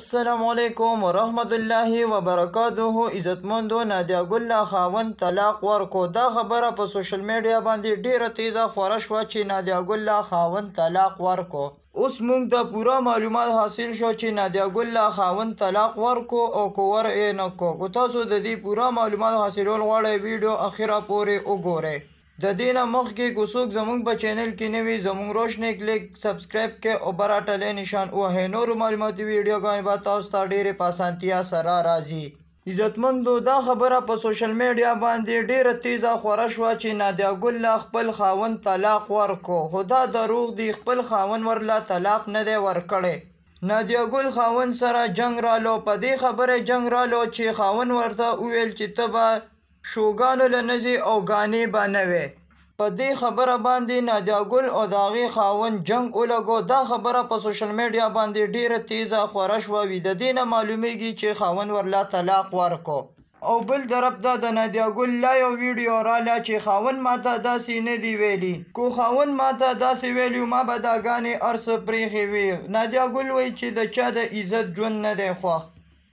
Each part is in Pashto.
السلام علیکم ورحمت الله وبرکاته. عزتمندو، نادیه ګل له خاوند طلاق ورکو. دا خبره په سوشل میډیا باندې ډیره تیزه خوره شوه چې نادیه ګل له خاوند طلاق ورکو. اوس موږ ته پوره معلومات حاصل شو چې نادیه ګل له خاوند طلاق ورکو او که ور یې نه کو. که تاسو د دې پوره معلومات حاصلول غواړئ، ویډیو اخره پورې وګورئ. د دې نه مخکې که څوک زموږ په چینل کې نه وي، زموږ روشنې کلیک سبسکرایب کړئ او بره ټلی نشان ووهئ. نورو معلوماتي ویډیوګانې به تاسو ته ډېرې په اسانتیا سره راځي. عزتمندو، دا خبره په سوشل میډیا باندې ډېره تیزه خوره شوه چې نادیه ګل له خپل خاوند طلاق ورکو، خو دا دروغ دي. خپل خاوند ورله طلاق نه دی ورکړی. نادیه ګل خاوند سره جنګ رالو. په دې خبره جنګ رالو چې خاوند ورته وویل چې ته به شوګانو له نه ځې او ګانې به نه وې. په دې خبره باندې نادیه ګل او د هغې خاوند جنګ ولګو. دا خبره په سوشل میډیا باندې ډېره تیزه خوره شوه وي. د دې نه معلومیږي چې خاوند ورله طلاق ورکو. او بل طرف ته د نادیه ګل لا یو ویډیو راله چې خاوند ماته داسې نه دی ویلي. کو خاوند ماته داسې ویلي، ما به دا ګانې هر څه پرېښې وي. نادیه ګل وایي چې د چا د عزت ژوند نه دی خوښ،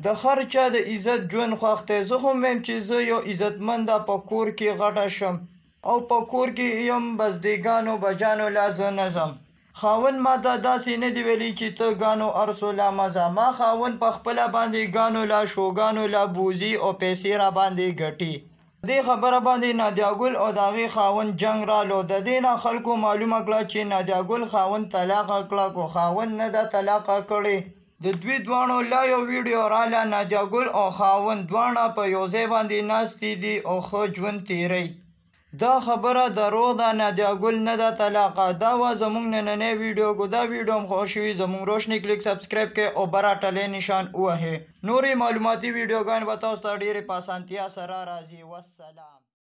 د هر چا د عزت ژوند خوښ دی. زه هم وایم چې زه یو عزتمنده په کور کې غټه شم او په کور کې یم، بس دې ګانو بجانو لا زه نه ځم. خاوند ماته داسې نه دی ویلي چې ته ګانو ارسو لا مه ځه. ما خاوند په خپله باندې ګانو لا شوګانو لا بوځي او پیسې را باندې ګټي. دې خبره باندې نادیه ګل او د هغې خاوند جنګ رالو. د دې نه خلکو معلومه کړه چې نادیه ګل خاوند طلاقه کړه، کو خاوند نه ده طلاقه کړې. د دوی دواړو لا یو ویډیو راله، نادیه ګل او خاوند دواړه په یو ځای باندې ناستې دي او ښه ژوند تېروي. دا خبره دروغ ده، نادیه ګل نه ده طلاقه. دا وه زموږ نننۍ ویډیو. که دا ویډیو هم خوښ وي، زموږ روشنې کلیک سبسکرایب کړئ او بره ټلی نشان ووهئ. نورې معلوماتي ویډیوګانې به تاسو ته ډېرې په اسانتیا سره راځي. والسلام.